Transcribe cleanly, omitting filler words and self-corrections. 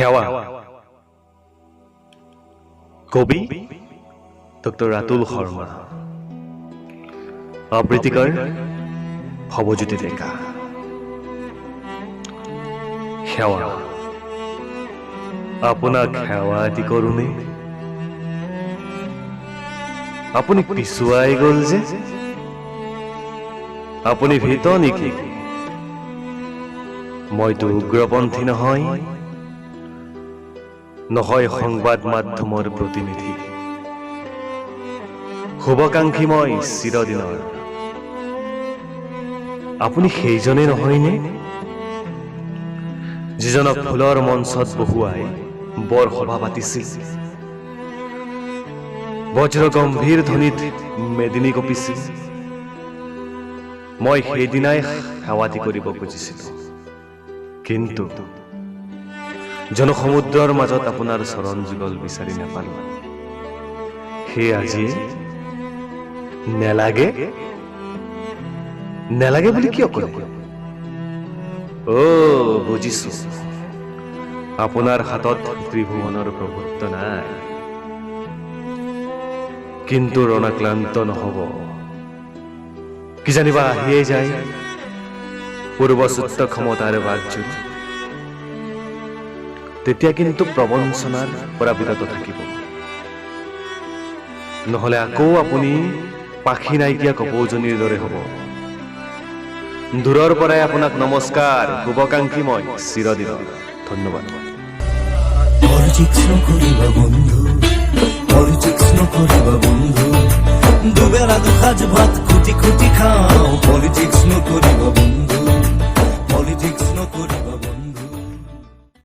সেৱা। কবি ডক্টৰ ৰাতুল শৰ্মা, আবৃত্তিকাৰ ভৱজ্যোতি ডেকা। সেৱা। আপোনাক সেৱা এটি কৰোনে? আপুনি পিছুৱাই গ'ল যে, আপুনি ভীত নেকি? মইতো উগ্ৰপন্থী নহয়, নহয় সংবাদ মাধ্যমৰ প্ৰতিনিধি। শুভাকাংক্ষী মই চিৰদিনৰ। আপুনি সেইজনেই নহয়নে, যিজনক ফুলৰ মঞ্চত বহুৱাই বৰ সভা পাতিছিল, বজ্ৰ গম্ভীৰ ধ্বনিত মেদিনী কঁপিছিল? মই সেইদিনাই সেৱাটি কৰিব খুজিছিলো, কিন্তু জনসমুদ্ৰৰ মাজত আপোনাৰ চৰণ যুগল বিচাৰি নাপালো। সেই আজি নেলাগে নেলাগে বুলি কিয় ক'লে? অ, বুজিছো, আপোনাৰ হাতত ত্ৰিভুৱনৰ প্ৰভুত্ব নাই। কিন্তু ৰণাক্লান্ত নহব, কিজানিবা আহিয়ে যায় পূৰ্বচ্যুত ক্ষমতাৰ বাটজুৰি। তেতিয়া কিন্তু প্ৰবঞ্চনাৰ পৰা বিৰত থাকিব, নহলে আকৌ আপুনি পাখি নাইকিয়া কপৌজনীৰ দৰে হ'ব। দূৰৰ পৰাই আপোনাক নমস্কাৰ, শুভাকাংক্ষী মই চিৰদিনৰ। ধন্যবাদ। পলিটিক্স নকৰিবা বন্ধু, পলিটিক্স নকৰিবা বন্ধু। দুবেলা দুসাঁজ ভাত খুটি খুটি খাওঁ, পলিটিক্স নকৰিবা বন্ধু, পলিটিক্স নকৰিবা।